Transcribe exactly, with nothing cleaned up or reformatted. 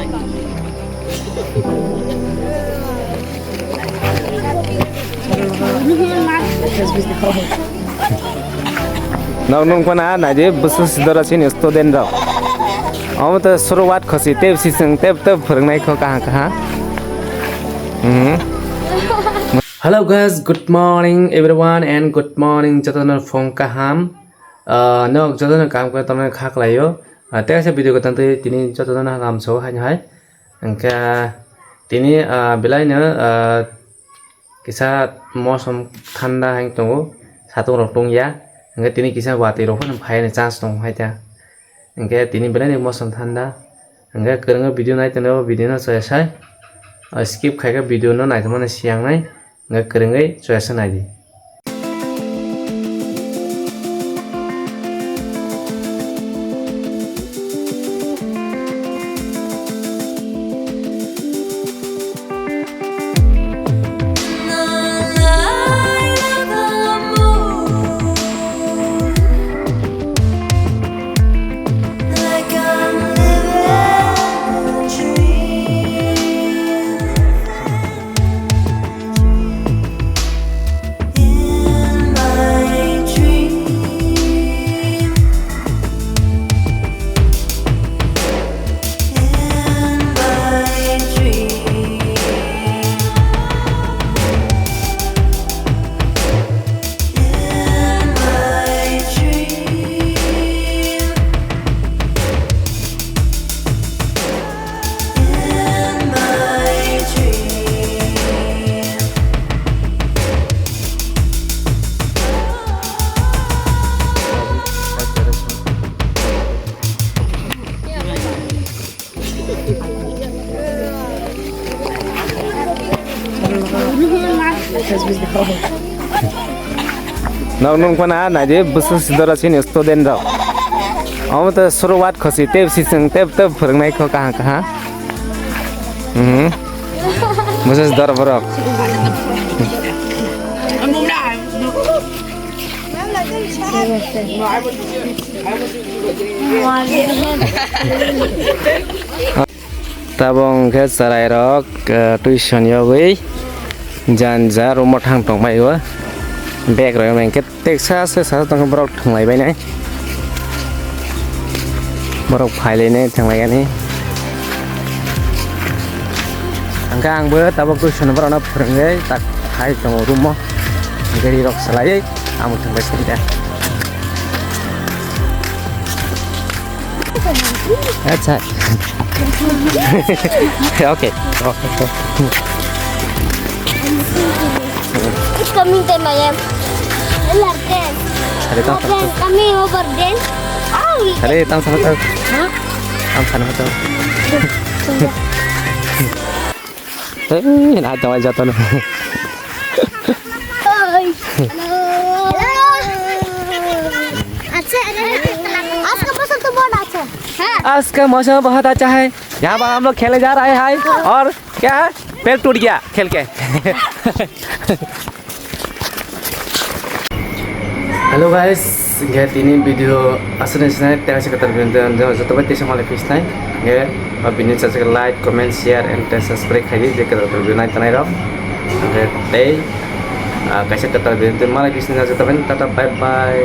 Nok nung pana naidi bwswk sidora chini student rok. Omo to suruwat khosi tep sising tep tep phwrwngnai kho kaha kaha. Mhm. Hello guys, good morning everyone and good morning jotono phung kaham. Ah, nok jotono kam khe tongmani kha khlaio. Ah, tei kaisa video kwtang tei tini jotono hamso haino hai. Hwnkhe tini, ah, belai no, ah, kisa mosom thanda hai tongo, satung rok tungya. Hwnkhe tini kisa watwi rok phano phaini chance tongo hai ta. Hwnkhe tini belai ni mosom thanda. Hwnkhe kwrwngwi video nai tongo, video no chaya sai. Ah, skip khaikhe video no naitomani siyangnai. Hwnkhe kwrwngwi chaya sai naidi. Nok nung pana naidi bwswk sidora chini student rok. Omo to suruwat khosi tep sising tep tep phwrwngnai kho kaha kaha. Mhm. Bwswk sidora borok. Tabok hwnkhe chwrairok, eh, tuition yogwi jani ja room-o thang tongmai o. Bag rok hwnkhe teksa se sa tongkhe borok thwnglai bainai. Borok phailainai thwnglainai. Hwnkhe angbo tabok tuition borokno phwrwngwi tak hai tongo room-o. Hwnkhe rirok swlaiwi. Amo thangbai sini da. Acha. Okay. Okay. It's coming to my, um, like this. Are, tang, tang, tang. Coming over there. Ow. Are, tang, tang, tang. Huh? Tang, tang, tang. Eh, na tawai jatono. आज का मौसम तो बहुत अच्छा है। आज का मौसम बहुत अच्छा है। यहाँ पर हम लोग खेलने जा रहे हैं और क्या है, पैर टूट गया खेल के। Hello guys, hwnkhe tini video aswk ni sinai tei aswk kwtal video joto bai tesa malai phisnai. Hwnkhe o video chajak like, comment, share and tei subscribe khaidi je kwtal video nai tanai rok. Hwnkhe tei, ah, kaisa kwtal video malai phisnai joto bai tata bye bye.